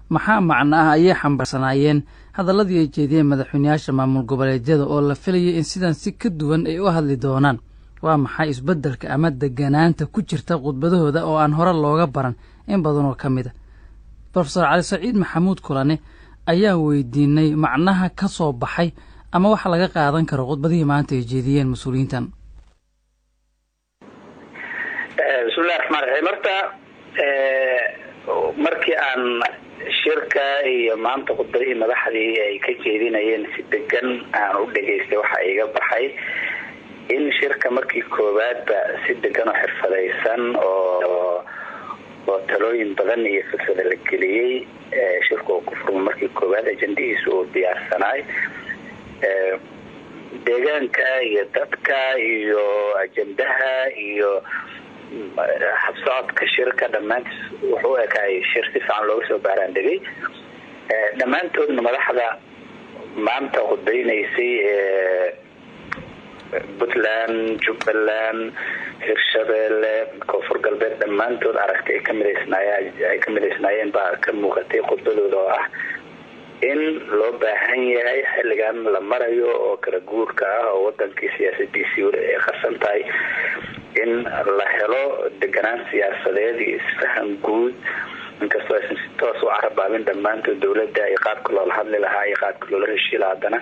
Maxaa macno ah ayay xambaarsanaayeen hadalladii ay jeediyeen madaxweyneyaasha maamul goboleedyada oo la filayay in sidan si ka duwan ay u hadli doonaan? Waa maxay isbeddelka ama deganaanta ku jirta khudbadahooda oo aan hore looga baran in badan oo ka mid a? Brofesor Cali Saciid Maxamuud Kulane ayaa weydiinay macnaha ka soo baxay ama waxa laga qaadan karo khudbadihii maanta ay jeediyeen mas-uuliyiintan. Bismillahi raxmaan raxiim. Horta markii aan shirka iyo maanta khudbadihii madaxdii ay ka jeedinayeen si degan aan u dhegaystay, waxaa iga baxay in shirka markii koowaadba si degan oo xirfadaysan oo talooyin badan iyo fikrada la geliyey shirka uu ku furmo. Markii koowaad ajandihiisa uu diyaarsanaay, deegaanka iyo dadka iyo ajandaha iyo habsocodka shirka dhammaantiis wuxuu u ekaayay shir si fiican looga soo baaraan degay. Dhammaantoodna madaxda maanta khudbaynaysay ee Puntland, Jubbaland, Hirshabeelle, Koonfur Galbeed, dhammaantood aragti ay ka midaysnaayeen baa ka muuqatay khudbadooda, oo ah in loo baahan yahay xilligan la marayo oo kala guurka ah oo wadankii siyaasadiisii weli ay qarsan tahay in la helo deganaan siyaasadeed iyo isfahan guud. Inkastoo aysan si toos u carabaabin dhammaantood dowladda iyo qaabka loola hadli lahaa iyo qaabka loola heshii lahaa, haddana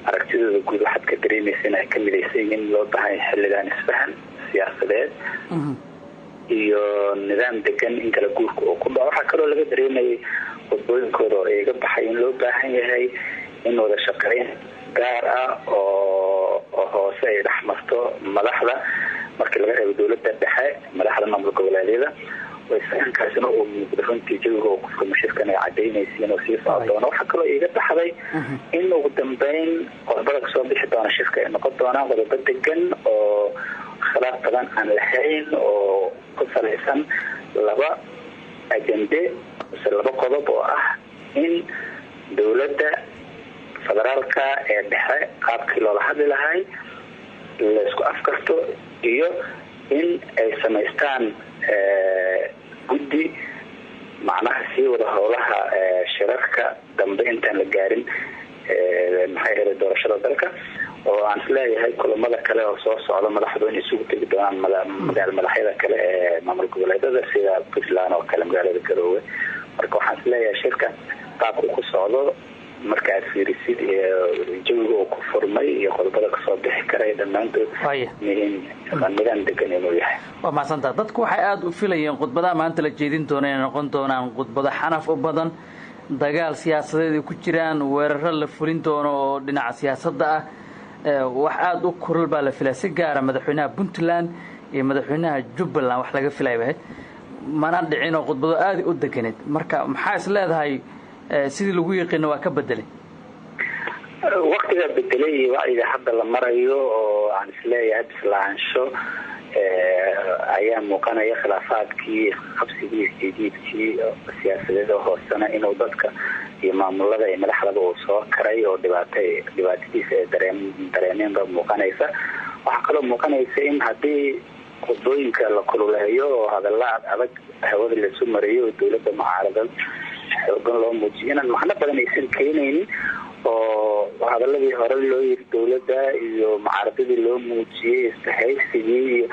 aragtidooda guud waxaad ka dareemaysa in ay ka midaysan yihiin loo baahan yahay xilligan isfahan siyaasadeed iyo nidaam degan in kala guurka uu ku dhaco. Waxaa kaloo laga dareemayay khudbooyinkooda oo iga baxay in loo baahan yahay in wada shaqeyn gaar ah oo hoose ay dhex marto madaxda, markii laga reebo dowladda dhexe, madaxda maamul goboleedyada, oo isfahankaasina uu muuqdo. Runtii jawiga uu ku furmo shirkan ay cadaynaysa inuu sii soco doono. Waxaa kaloo iiga baxday in ugu dambeyn qodobada kasoo bixi doona shirka ay noqon doonaan qodobo degan oo khilaaf badan aan lahayn, oo ku salaysan laba ajende mise laba qodob, oo ah in dowladda federaalka ee dhexe qaabkii loola hadli lahay laysku afkarto iyo in ay samaystaan guddi macnaha sii wada howlaha shirarka dambe intaan la gaarin, maxay ahayd, doorashada dalka, oo aan isleeyahay kulamada kale oo soo socda madaxdu inay isugu tegi doonaan magaala madaxyada kale ee maamul goboleedada, sida Puntland oo kale, magaalada Garoowe. Marka waxaan isleeyahay shirka qaabku ku socdo marka aad fiirisid jawiga uu ku furmay iyo qodobada kasoo bixi karay, dhammaantood yihiin nidaam degan inuu yahay. Waa mahadsantaa. Dadku waxay aada u filayeen khudbadaha maanta la jeedin doona inay noqon doonaan khudbado xanaf u badan, dagaal siyaasadeed ay ku jiraan, weeraro la fulin doono oo dhinaca siyaasadda ah. Wax aada u kulul baa la filaya, si gaara madaxweynaha Puntland iyo madaxweynaha Jubbaland wax laga filaya bahayd. Mana dhicin oo khudbado aada u deganeed. Marka maxaa is leedahay sidii lagu yiqiino waa ka bedelay? Waktigaa bedelay iyo wacyiga hadda la marayo oo aan isleeyahay bislaansho ayaa muuqanaya. Khilaafaadkii, qabsigii, isjiijiidkii siyaasadeed oo hoosena inuu dadka iyo maamulada iyo madaxdaba uu soo karay oo dhibaatadiisa ay dareemeen baa muuqanaysa. Waxaa kaloo muuqanaysa in haddii khudbooyinka la kululeeyo oo hadalla adag hawada laisu mariyo oo dowladda mucaaradad xoogan loo muujiyo inaan macno badan aysan keenaynin, oo hadaladii hore loo yiri dowladda iyo mucaaradadii loo muujiyey, isbahaysigii iyo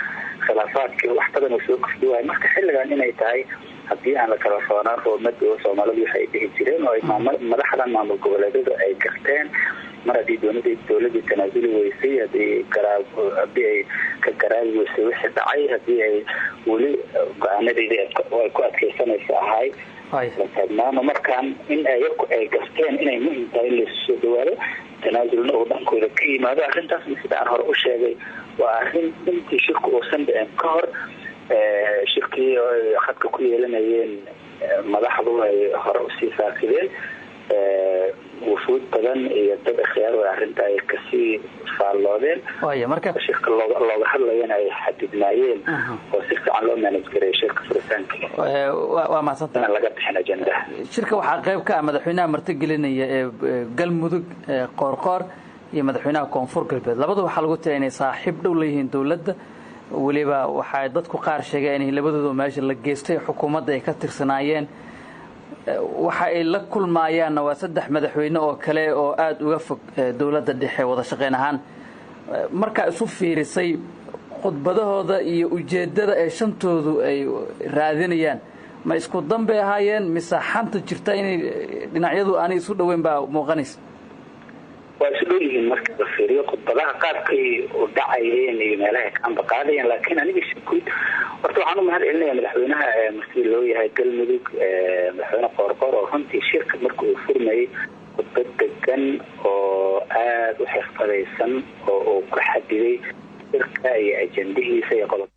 khilaafaadkii, wax badan oo soo kordhi waayo. Marka xilligan inay tahay haddii aan la kala roonaan roomada oo Soomaalidu waxay dhihi jireen, oo ay madaxdan maamul goboleedyadu ay garteen mar haddii dowladii tanaasuli weysay, haddii ay ka garaabi weysay wixii dhacay, haddii ay weli go-aanadeedii ay ku adkeysanaysa ahay la taagnaano, markaan in ayaku ay garteen inay muhim tahay in laisu soo dhawaado, tanaasulna uu dhankooda ka yimaado. Arrintaasna, sida aan hore u sheegay, waa arrin intii shirku uusan dhicin ka hor shirkii khadka ku yeelanayeen madaxdu ay hore usii faafideen, wufuud badan iyo dad ikhyaar arrinta ay kasii faalloodeen. Marka shirka looga hadlayana ay xadidnaayeen oo si fiican loo manage gareeyo shirka furitaanka. Waa mahadsantahay. Inaan laga bixin ajendaha. Shirka waxaa qayb ka ah madaxweynaha martigelinaya ee Galmudug, Qoorqoor, iyo madaxweynaha Koonfur Galbeed. Labadu waxaa lagu tira inay saaxiib dhow leeyihiin dowladda. Weliba waxay dadku qaar sheegeen in labadooda meesha la geystay xukuumadda ay ka tirsanaayeen. Waxa ay la kulmaayaanna waa 3 madaxweyne oo kale oo aada uga fog dowladda dhexe wada shaqeyn ahaan. Markaa isu fiirisay khudbadahooda iyo ujeeddada ee shantoodu ay raadinayaan, ma isku dan bay ahaayeen mise xanta jirta inay dhinacyadu aanay isu dhoweyn baa muuqanaysa? Waa isu dhow yihiin marka la fiiriyo khudbadaha qaabkay u dhacayeen iyo meelaha ka amba qaadayeen. Laakiin aniga si guud horta waxaan u mahad celinaya madaxweynaha markii loo yahay Galmudug, madaxweyne Qoorqoor, oo runtii shirka marka uu furmayay khudbad degan oo aada u xirfadaysan oo uu ku xadiday shirka iyo ajendihiisa iyo qodob